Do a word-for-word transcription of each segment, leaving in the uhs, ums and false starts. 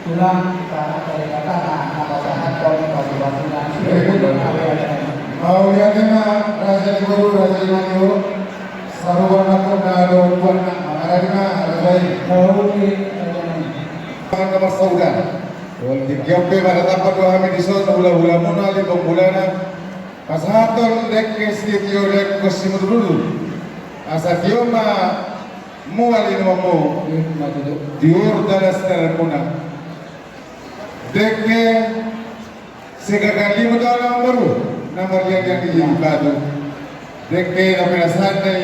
Tulang, sahat dari kata na, na pasahathon pasupasu na. Mauliate ma raja ni boru, raja ni maniur. Sarupa nangkok na do buat na, mangaradi ma raja i. Mauliate. Tangan na marsauda. Tingki on pe martatap do hami dison, hulahulamuna, limbong bulana. Pasahathon dengke sitio, dengke simudurudur. Asa tio ma mual inumonmu, tiur dalan sidalanmuna. Dengke sigagal limut, amangboru, na marliangliang di batu. Dengke na pinasahat ni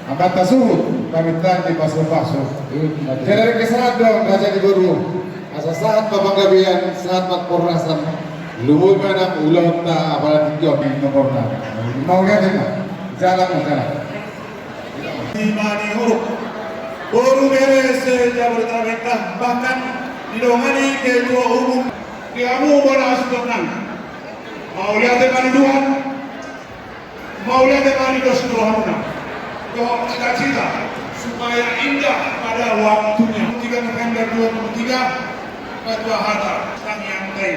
amanta suhut, pamintaan ni pasupasu. Jadi dengke sahat do, raja ni boru. Asa sahat ma panggabean, sahat ma parhorasan. Lumobi ma nang ulaonta, apala tingki on nomorna. Mauliate ma. Jalan ma, jalan. Di maniur, boru, bere se-Jabodetabek, bahkan didongani ketua umum. Di hamu bona hasuhuton nami, mauliate ma di Tuhan. Mauliate ma di dos ni rohamuna dohot cita-cita supaya indah pada waktunya. Tiga November dua ribu tiga, ketua hata tangiang tai.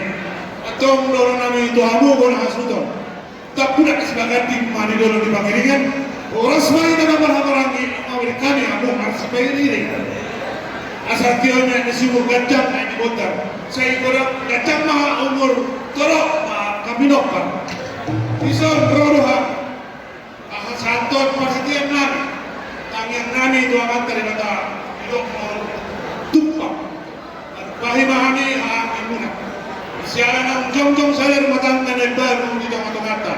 Antong dohonon nami tu hamu bona hasuhuton. Tampudak di Sibaganding ma di dolok di Pangiringan. Horas ma hita na marhahamaranggi, mauliate hami hamu marsipangiringiring. Asa tio ma aek ni sumur, ganjang aek ni bondar. Sai godang ganjang ma umur, torop ma angka pinompar. Dison ro do hami pasahathon parhitean nami, tangiang nami tu Amanta Debata, didok ma tumpang. Bahen ma hami haha angginmuna. Siala naung jongjong sada rumah tangga na imbaru di tongatonganta.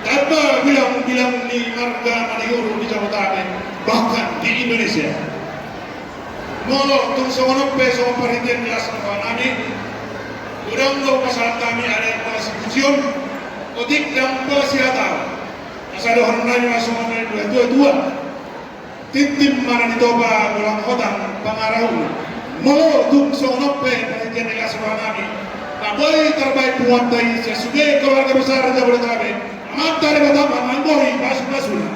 Tamba bilangbilang ni marga Maniur di Jabodetabek, bahkan di Indonesia. Molo tung songon on pe songon parhitean ni las ni roha nami, godang do pasahat hami adat, pola sipujion, otik ndang pola sihataon. Asa dohonon nami ma songon na dua tua-tua. Tintin ma na nitopa, golang hotang pangarahutna. Molo tung songon on pe parhitean ni las ni roha nami, na boi tarbahen punguanta i sian sude keluarga besar Jabodetabek, Amanta Debata ma na manggori pasupasuna.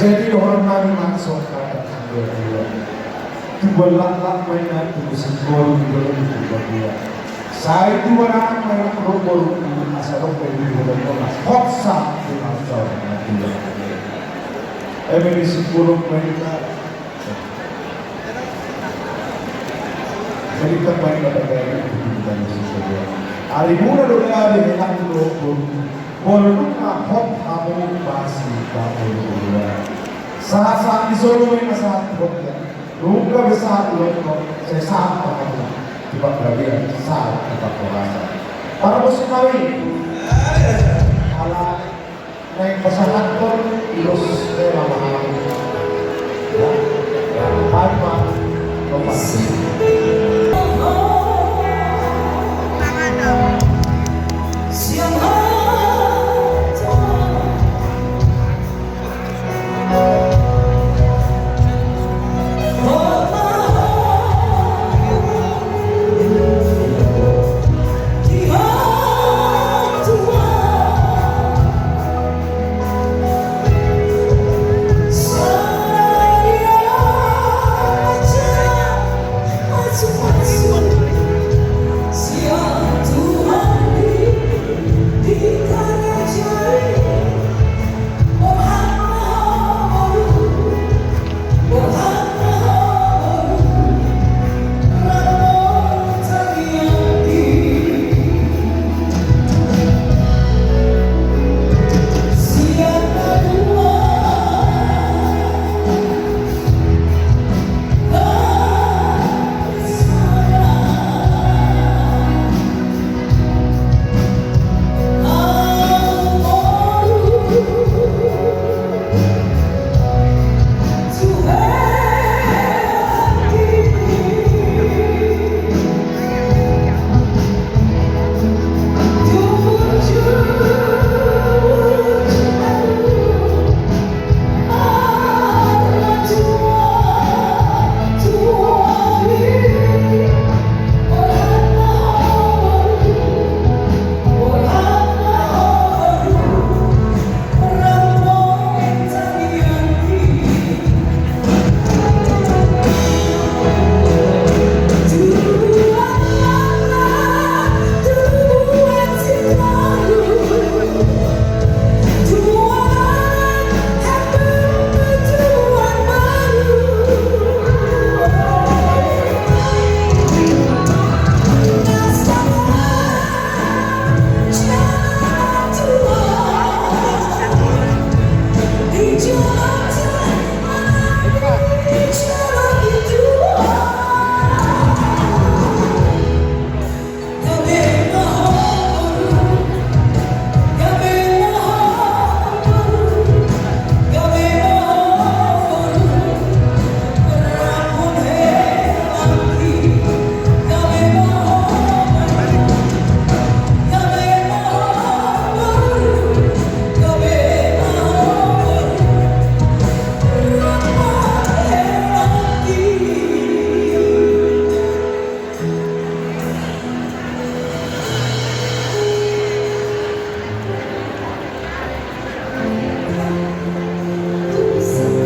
Jadi dohonon nami ma songon hata. Tubuan laklak ma inna, tubuan singkoru di dalam tubuan dua. Sai tubuan anak ma inna, tubuan boru, asa dok ma inna, tubuan boru, hot sa, tubuan sa, tubuan dua. Eme di singkoru ma inna. Jadi tambahin kata gaya itu di dalam singkoru. Ari muna do gaya di enak do, boru, boru, hot, hamu, pasi, boru, boru. Sahat-sahat di solo ma inna sahat hot ya. Nunga be sahat loto, sai sahat pahami, di panggabean, sahat di panghorasan. Para musik kami, ala naeng pasahathon, ulos rela ma hami. Ya, pan ma, lopas.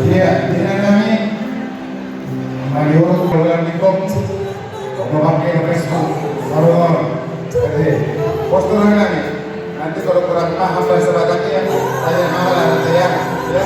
Iya, di nami. Mari urus program di kom. Mau pakai Facebook. Baru mau. Oke. Postur nami. Nanti kalau kurang paham bahasa Bataknya, tanya mama lah nanti ya. Ya.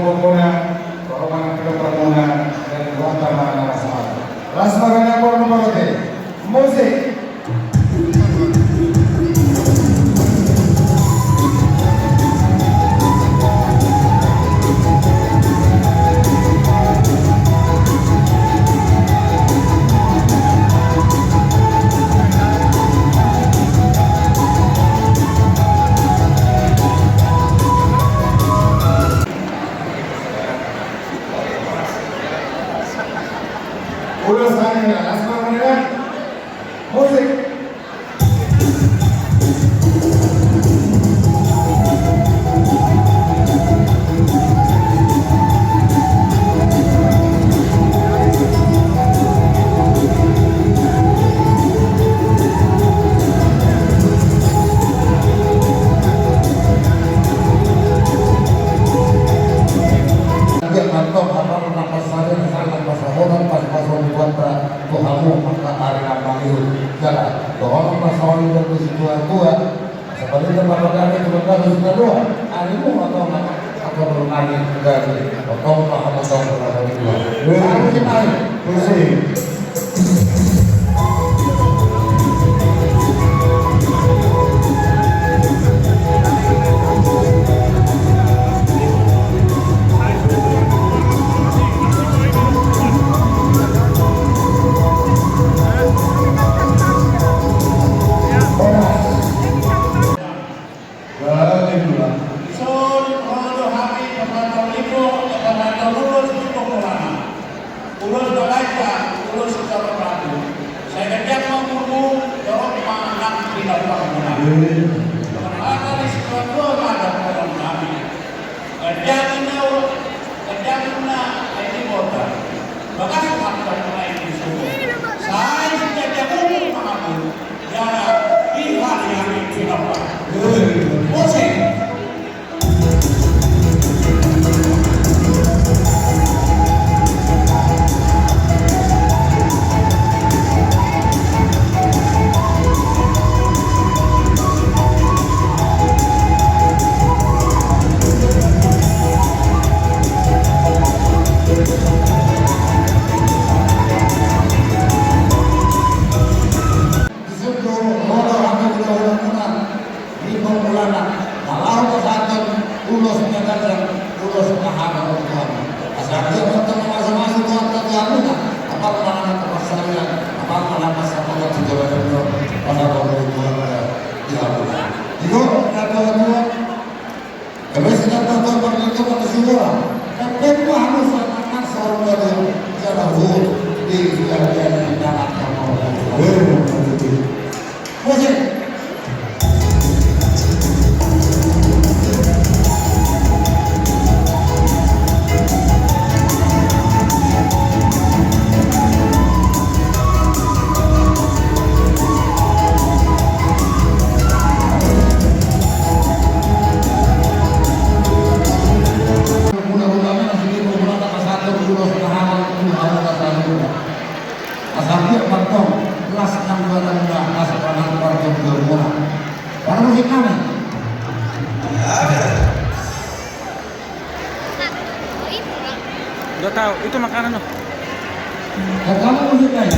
borbor muna, torop ma na pinompar muna, dan buat ma na las. Las ma gabe borbor muna. Musik. Ulos nami, las ma muna. Musik. Dia mantap, apa, apa, apa, saya, saya, apa, saya, orang, pas, pas, orang, tuan, tak. Tu hamu angka ari na mangihut, jala dohonon ma songon i tu situatua. Sabalita ma pagari tu pagari situatua. Arimu ma tong angka dohonon nami gabe. Tong ma hamu tong pagari tua. Musik. Ulos na lain, ulos na sabar. Sai ganjang ma umurmu, torop ma nang pinompar muna. Amin. Manghatai situatua ma dohonon nami. Ganjang na, ganjang na, ai di kota. Bagas ma angka na i di surgo. Sai siganjang umur ma hamu. Jala di hami pinompar. Musik. Di son do ro do hami hulahula muna di parmulaanna, na laho pasahathon ulos na ganjang, ulos na hamu tu hami. Asa anggiat ma tong mamasu-masu tu angka tuamuna, apala manang angka pansarian, apala manang pansarian tu jabatan on, pasahathon ulos na ganjang di hamuna. Di son, na tua-tua. Gabe sian na tua-tua, parlinggoman ni sibola. Pempe ma hamu sahat nang saur matua. Jala huhut di jala-jala di tangan kamu. Musik. Muna-muna na sini muna pasahathon ulos na hamu tu hamuna saluhutna. Asa anggiat ma tong las nang badanmuna, las nang parjolo-jolomuna. Parmusik nami. Nggak tahu, itu makanan loh. Pertama musik lain.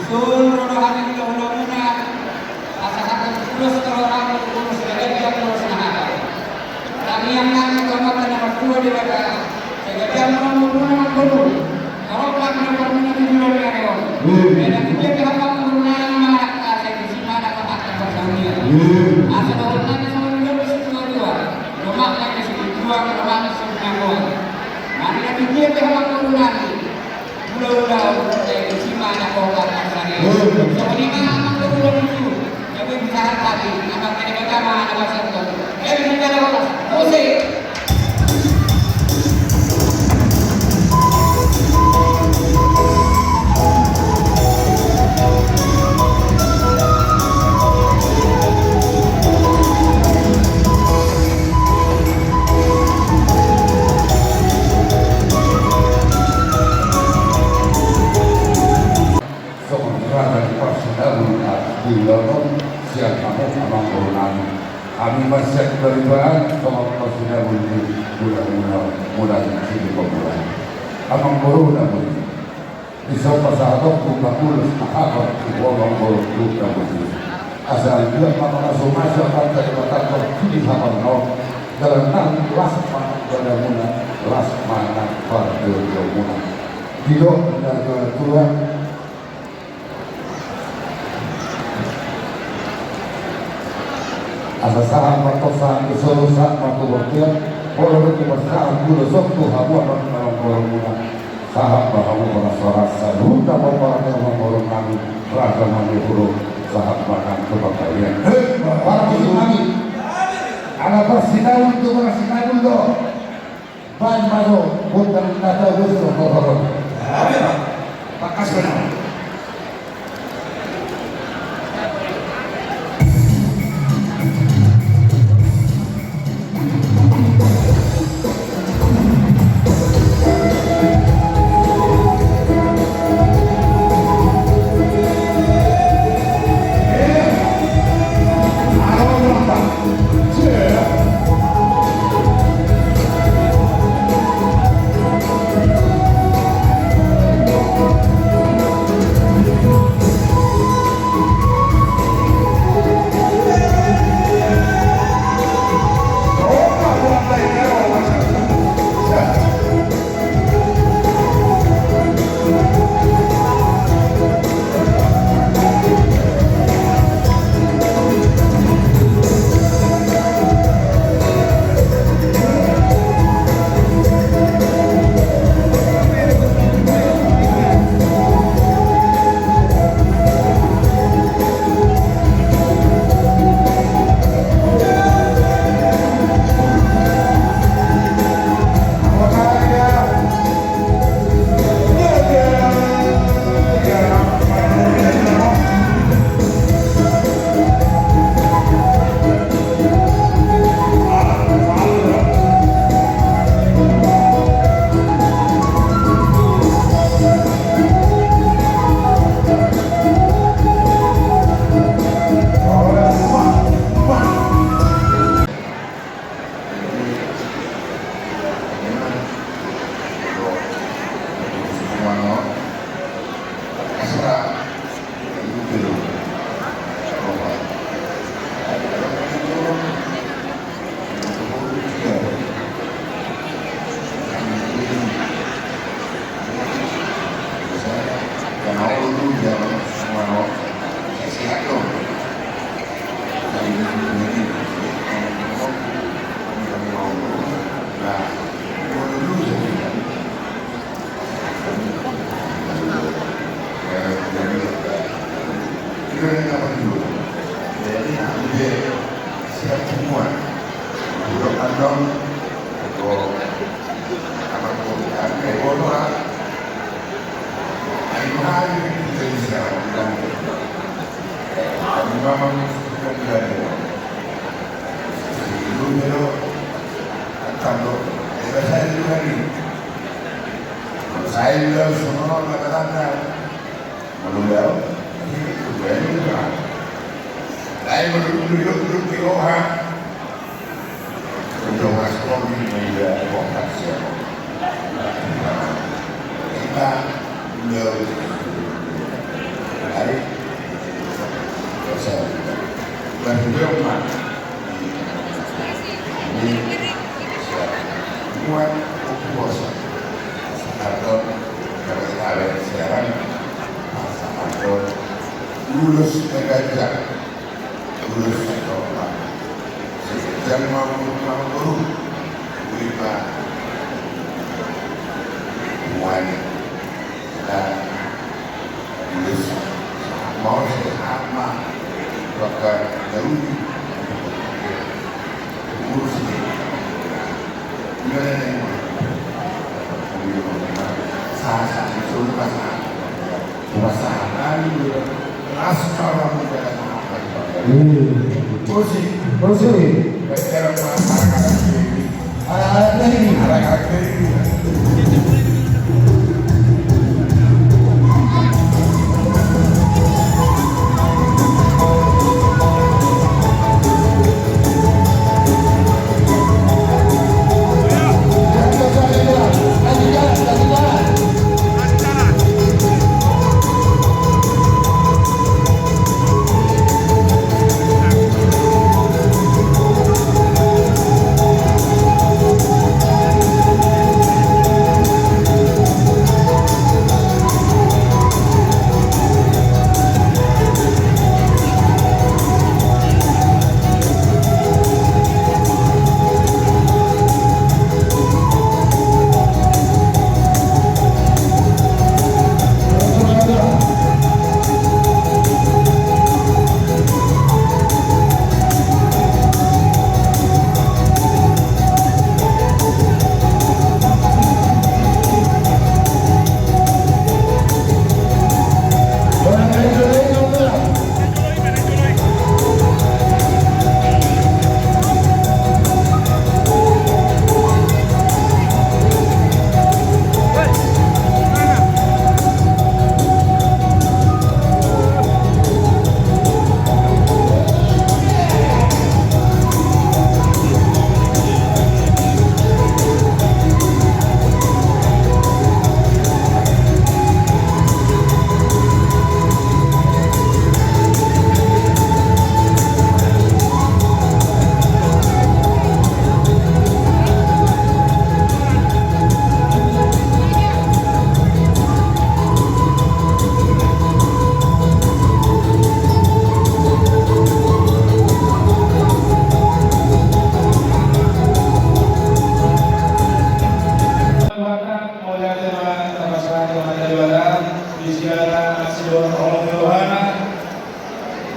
Ison ro do hami hulahula muna, pasahathon Terus terang, terus terang, terus terang. Tangiang nami tu Amanta na martua Debata, sai gabe ma umurmuna, amang boru. Torop ma umurmuna tu joloan ni ari on. Amin. Asa dohot nami songon nidok ni situatua: Lomak ma di situtua, lomak ma di situtua. Mari na tudia pe, amang boru nami. Mula-mula, eh, tusi ma na kota Parsari. Songon i ma, amang boru nami. Jadi bisa hati, amang kene pertama, amang satu. Eh, bisa jalan horas. Musik. Songon raja ni Parsinabung di London, sian hamu amang boru nami. Hami ma sian Balibaen, songon Parsinabung di Mula-mula, Mula di Sini Pemula. Amang boru nami. Di son pasahatonku ma ulos na hata tu ho amang boru nami. Asa anggiat ma mangasumasu Amanta Debata tu di hapan on. Dalan nami las ma badamuna, las ma na parjoujouonmuna. Didok na tua-tua. Asa sahat ma tong sahat ni solu, sahat ma tu bontean. Molo dung dipasahat ulos on tu hamu amang boru nami, sahat ma hamu horas-horas, saluhutna pomparan ni amang boru nami, raja ma ni hulu, sahat ma nang tu panggabean. Hei, parmusik nami. Ala Parsinabung tu Parsinabung do. Baen ma jo, bukan kata bos, do, do, do. Bakas benar. Bagi Roma, ini muat puasa. Atau kalau kita ada siaran, atau lulus negara, lulus negara. Jangan mau mau guru, lima muat. Nah, Iblis, mau sehat mah, bahkan Yahudi, urus dia. Gimana nih? Sah, sah, disuruh pas sah. Pas sah, kan, dia keras kalau mau jalan apa, Pak? Hmm. Kursi. Kursi. Bicara masalah ini.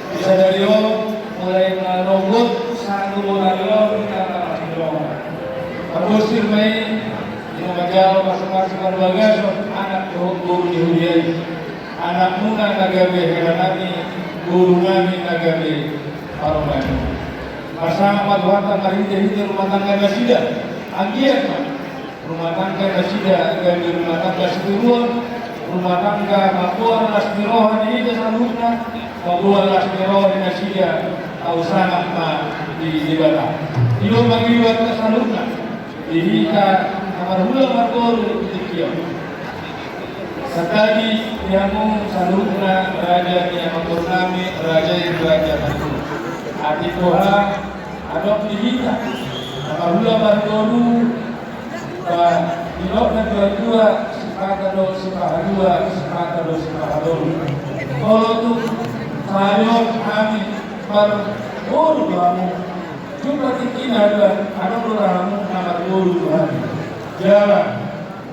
Di sada ari on, mulai na nonggot sahat tu bonari on, hita na marhidongan. Marbosir ma i, di na manjalo masing-masing parbagason, anak dohot boru ni huria i. Anakmuna na gabe hela nami, boru nami na gabe parumaen. Marsangap ma Tuhanta marhite-hite rumah tangga nasida. Anggiat ma rumah tangga nasida gabe rumah tangga sitiruon, rumah tangga mamboan las ni roha di hita saluhutna, mamboan las ni roha di nasida, au sangap ma di Debata. I do ma pangidoanta saluhutna di hita na marhula marboru di tingki on. Santadi di hamu saluhutna raja ni amangboru nami, raja i raja nami. Atik boha adong di hita na marhula marboru, ba, didok na tua-tua, sipata do sipahalua, sipata do sipahatolu. Molo tung sahali on hami marboru do hamu, jumpa tingkina do, adong do ra hamu na marboru do hami. Jala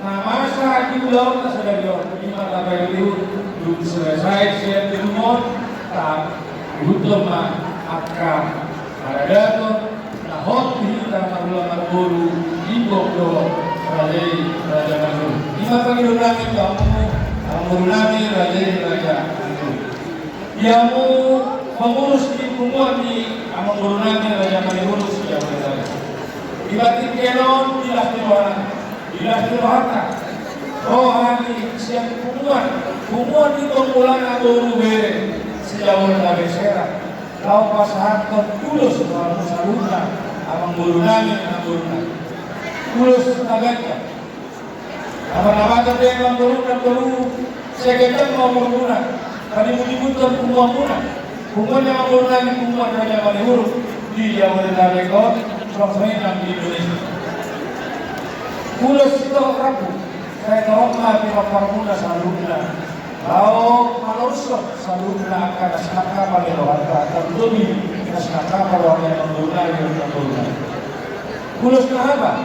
na masa di ulaon na sadari on, i ma tapaihut-ihut, dung selesai sian di rumah on, tapaihut ma angka paradaton na hot di hita marhula marboru, imbok dohot raja i raja nami. I ma pangidoan nami tu hamu, amangboru nami, raja i raja nami. Di hamu pengurus di punguan ni amangboru nami Raja Maliurus, di hamu raja. Di batin kenon, di las ni roha, di las ni rohanta. Roha ni sian punguan, punguan ni pengulana boru bere, sian na bersera. Laho pasahathon ulos tu hamu saluhutna, amangboru nami, amangboru nami. Ulos na ganjang. Amang na mata pe amangboru, amangboru, sai ganjang ma umurmuna, panimbunimbunhon punguanmuna. Punguan ni amangboru nami, punguan Raja Malihuruk di Jabodetabek on, songon i nang di Indonesia. Ulos sitohot rambu, sai torop ma pinomparmuna saluhutna. Laho malorushon saluhutna angka na sinangkap ni rohanta, tarlumobi na sinangkap ni roha ni amangboru nami, amangboru nami. Ulos na hapal,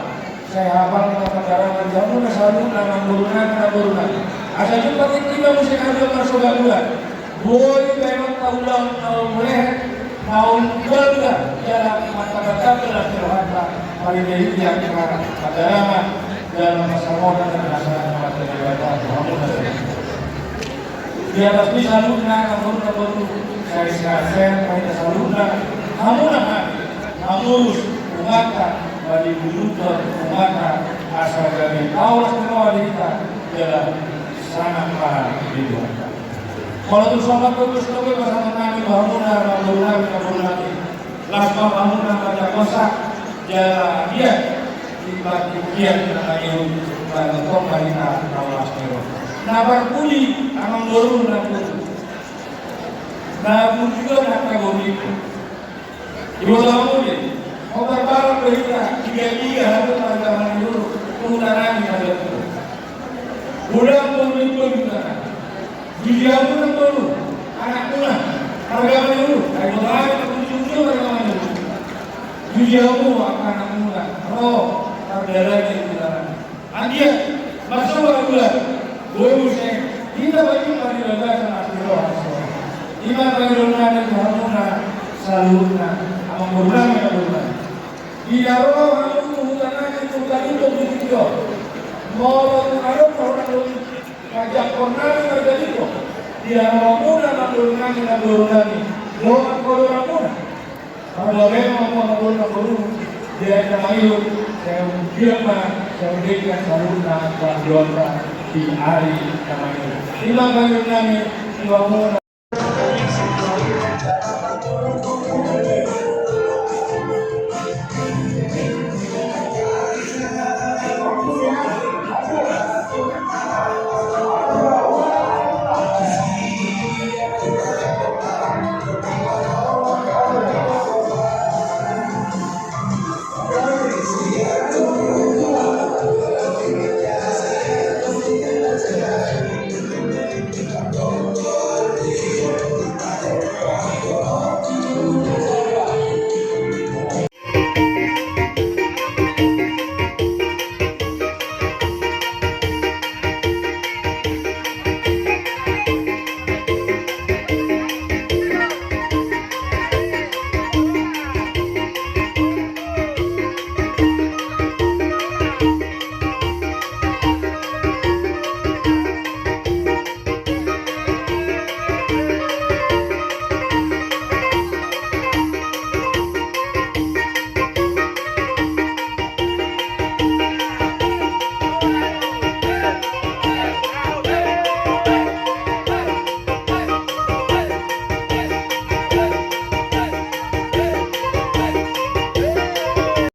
sai hapal ma pandarangan di hamuna saluhutna, amangboru nami, amangboru nami. Asa jumpang tingki ma muse hami marsobaduan. Boi baenonta ulaon na umlehe, na umbalga, jala mantap-mantap las ni rohanta, marende-ende angka pandarangan, jala marsamotan na sinangkap ni Debata tu hamuna saluhutna. Di atas ni saluhutna, amangboru, amangboru, sai sian, sai hita saluhutna, hamuna hami, mangurus umanta, mangihuthon umanta, asa gabe tau las ni roha di hita, jala sangap ma di Tuhanta. Molo tung songon on, ulos na boi pasahaton nami tu hamuna, amangboru nami, amangboru nami. Las ma hamuna mangajak hosa, jala anggiat di partingkian na mangihut, mangihuthon ma hita tau las ni roha. Na parpudi, amangboru, amangboru. Na burju do angka boru nipun. Diboto hamu do i, hombar barat do hita, digajigaji hamu marga Malihuruk, tu huta nami Marga Tua. Godang boru nipun di huta nami. Jujur hamu, amangboru, anakmuna, marga Malihuruk, ai diboto hami, jujur, jujur marga Malihuruk. Jujur hamu angka anakmuna, ro mardalan di huta nami. Anggiat marsobaduan, boi muse hita pajumpang di bagasan las ni roha. I ma pangidoan nami tu hamuna saluhutna, amangboru nami, amangboru nami. Di na ro hamu tu huta nami, tu huta Limbong di tingki on, molo tung adong na hurang lobi, pajangkon nami marga Limbong. Di na ro hamuna, amangboru nami, amangboru nami, dohot angka boru muna. Marbagabaga ma hamu, amangboru, amangboru, di ari na mangihut, sai umpian ma, sai umdenggan saluhutna pangidoanta di ari na mangihut. I ma pangidoan nami tu hamuna.